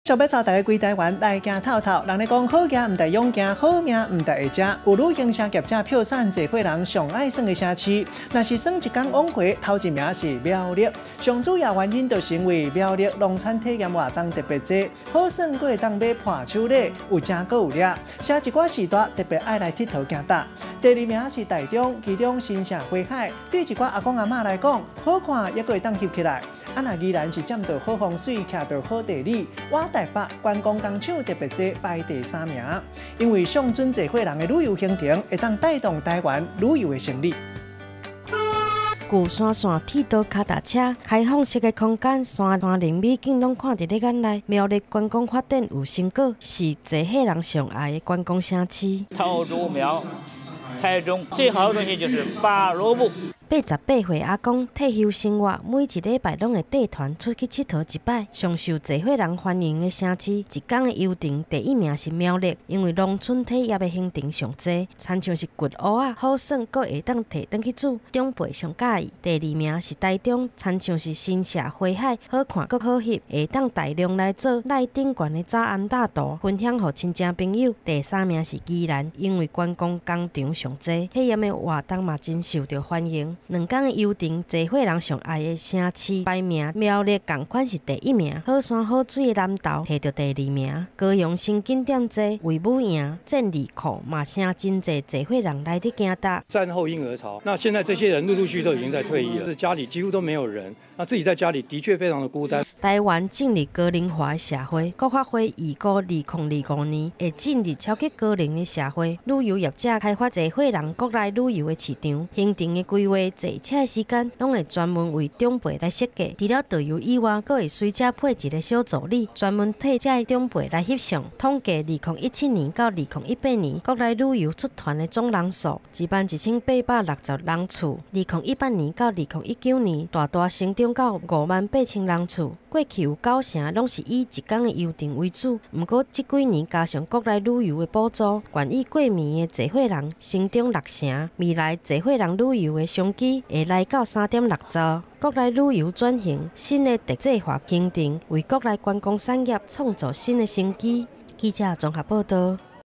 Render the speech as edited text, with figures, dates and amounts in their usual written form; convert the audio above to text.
想欲帶大家規台灣來行透透，人咧講好行毋但勇行，好命毋但會食。有旅行社業者票選濟歲人上愛耍的城市，若是耍一工往回，頭一名是苗栗。上主要原因就是因為苗栗農村體驗活動特別濟，好耍閣會當買伴手禮，有食閣有掠，寫一寡時段特別愛來𨑨迌行搭。第二名是台中，其中新社花海對一寡阿公阿嬤來講，好看猶閣會當翕起來。啊，若宜蘭是佔著好風水，徛著好地理，倚台北觀光工廠特別濟，排第三名。因為上準濟歲人的旅遊行程，會當帶動台灣旅遊的生意。舊山線鐵道跤踏車，開放式的空間，山林美景攏看佇咧眼內。苗栗觀光發展有成果，是濟歲人上愛的觀光城市。桃竹苗、台中最好的東西就是拔蘿蔔。88歲阿公退休生活，每一禮拜攏會帶團出去𨑨迌一擺。上受濟歲人歡迎的城市，一工的遊程第一名是苗栗，因為農村體驗的行程上濟，親像是掘蚵仔，好耍，閣會當提轉去煮，長輩上佮意。第二名是台中，親像是新社花海，好看閣好翕，會當大量來做內頂懸的早暗搭圖，分享予親戚朋友。第三名是宜蘭，因為觀光工廠上濟，體驗的活動嘛真受著歡迎。兩工的遊程，濟歲人上愛的城市排名，苗栗仝款是第一名，好山好水的南投提著第二名。高雄新景點濟，衛武營、戰利庫嘛，誠真濟濟歲人來佇行踏。戰後嬰兒潮，那現在這些人陸陸續續都已經在退役了，家裡幾乎都沒有人，那自己在家裡的確非常的孤單。台灣進入高齡化的社會，國發會預估2025年會進入超級高齡的社會，旅遊業者開發濟歲人國內旅遊的市場，行程的規劃，坐車的時間攏會專門為長輩來設計。除了導遊以外，閣會隨車配一個小助理，專門替這个長輩來翕相。統計2017年到2018年國內旅遊出團的總人數11,860人次。2018年到2019年大大成長到58,000人次。過去有九成攏是以一工的遊程為主，毋過這幾年加上國內旅遊的補助，願意過暝的濟歲人成長六成。未來濟歲人旅遊的商機會來到3.6兆。國內旅遊轉型，新的特製化行程，為國內觀光產業創造新的生機。記者綜合報導。